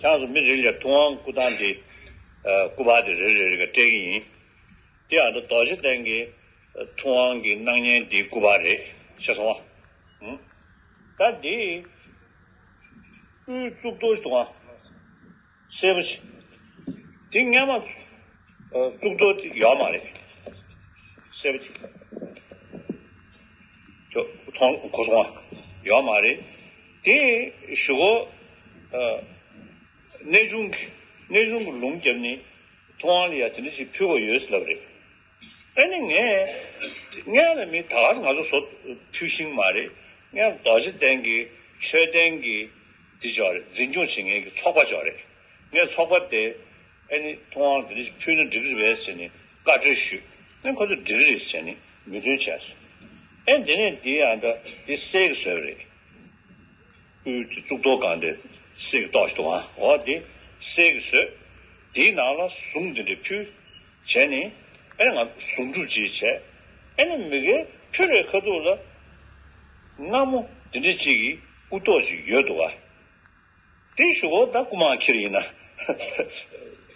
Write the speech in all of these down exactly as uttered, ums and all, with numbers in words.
ཁྱེད་ཚོ་མི་རེ་ལ་ཐུབ་དབང་སྐུ་ཐང་དེ། ཨ། སྐུ་པར་དེ་རེ་རེ་རེ་ག་སྤྲད་ཀྱི་ཡིན། དེ་ཨ་ད་རྡོ་རྗེ་གདན་གྱི་ཐུབ་དབང་གི་སྣང་བརྙན་དེའི་སྐུ་པར་རེད། ཤེས་སོང་ཨ། ད་དེ་དབུའི་གཙུག་ཏོར་ཞིག་འདུག་ཨ། སེར་པོ་ཅིག་དེ་སྔོན་མ་གཙུག་ཏོར་དེ་ཡོད་མ་རེད། སེར་པོ་ཅིག་ཁྱོད་མཐོང་གོ་སོང་ཨ། ཡོད་མ་རེད། དེ་གཞུག་གུ་གནས་ཆུང་གི་གནས་ཆུང་གི་ལུང་བརྒྱབ་ནས་ཐུབ་དབང་ལ་ཡ་དེ་འདྲ་ཞིག་ཕུལ་བ་ཡོད་ཟེར་ལབ་རེད། ཨ་ནི་ངས་ངས་ལ་མི་ད་ག་ང་ཚོ་བཟོ་ཕུལ་ཤེས་མ་རེད། ངས་རྡོ་རྗེ་གདན་གྱི་མཆོད་རྟེན་གྱི་འདི་ཅོག་རེད། འཛིན་སྐྱོང་བྱེད་མཁན་གྱི་ཚོགས་པ་ཅོག་རེད། ངས་ཚོགས་པ་དེ་ཨ་ནི་ཐུབ་དབང་དེ་འདྲ་ཞིག་ཕུལ་ན་འགྲིག་གི་རེད་པས་ཟེར་ནས་བཀའ་འཁྲོལ་ཞུས། ཨ་ནི་ཁོ་ཚོས་འགྲིག་གི་རེད་ཟེར་ནས་མོས་མཐུན་བྱས་སོང་། ཨ་ནི་དེ་ནས་འདི་ཡང་ད་འདི་གསེར་གྱི་ཟོལ་རེད། དབུས་ཀྱི་གཙུག་ཏོར་སྒང་དེ་གསེར་གྱི་ཏོག་ཞིག་འདུག་ཨ། འོ་དེ་གསེར་གྱི་ཟོལ། དེའི་ནང་ལ་གཟུངས་དེ་འདྲ་ཕུལ་བྱས་ནས་ཨ་ནི་ང་གཟུངས་སྒྲུབ་ཅིག་བྱས། ཨ་ནི་མི་ཁའི་ཕྱི་རོལ་ཁ་ཐུག་ལ་རྔ་མོང་དེ་འདྲ་ཅིག་གི་དབུ་ཏོག་ཅིག་ཡོད་འདུག་ཨ། དེ་གཞུག་གུ་ད་རྐུ་མ་ཁྱེར་ཡིན་ན།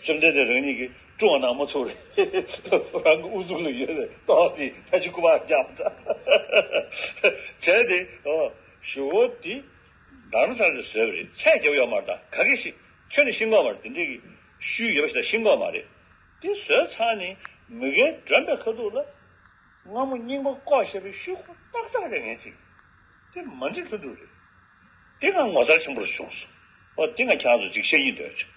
བཅོམ་ལྡན་འདས་རང་ཉིད་ཀྱིས་བཀྲུ་བ་ན་མ་ཚོར་རང་གི་དབུ་གཙུག་ལ་ཡོད་པའི་ཏོག་ཙམ་ཕལ་ཆེར་རྐུ་མ་རྒྱག་ད་བྱས་ཏེ། ཨོ། གཞུག་གུ་དེ་རྡ་རམ་ས་ལ་བཟོས་པ་རེད། ཚད་རྒྱབ་ཡོད་མ་རེད། ད་ག་གེ་ཞིག་ཁྱོན་ནས་ཤེས་ཀྱི་ཡོད་མ་རེད། དེ་འདྲའི་གི་ཤུལ་ཡོད་པ་ཞིག་ད་ཤེས་ཀྱི་ཡོད་མ་རེད། དེ་བཟོས་ཚར་ནས་མི་ཁའི་འགྲམ་པའི་ཁ་ཐུག་ལ་རྔ་མོང་རྙིང་པ་བཀོག་བཞག་པའི་ཤུལ་ཁོ་ཏག་ཏག་རེད། ངས་ཅིག་དེ་མ་འགྲིག་ལྷུན་གྲུབ་རེད། དེ་ང་ངོ་མཚར་ཆེན་པོ་རུ་བྱུང་སོང་། ཨོ། དེ་ང་ཁྱེད་རང་ཚོ་ཅིག་བཤད་སྙིང་འདོད་བྱུང་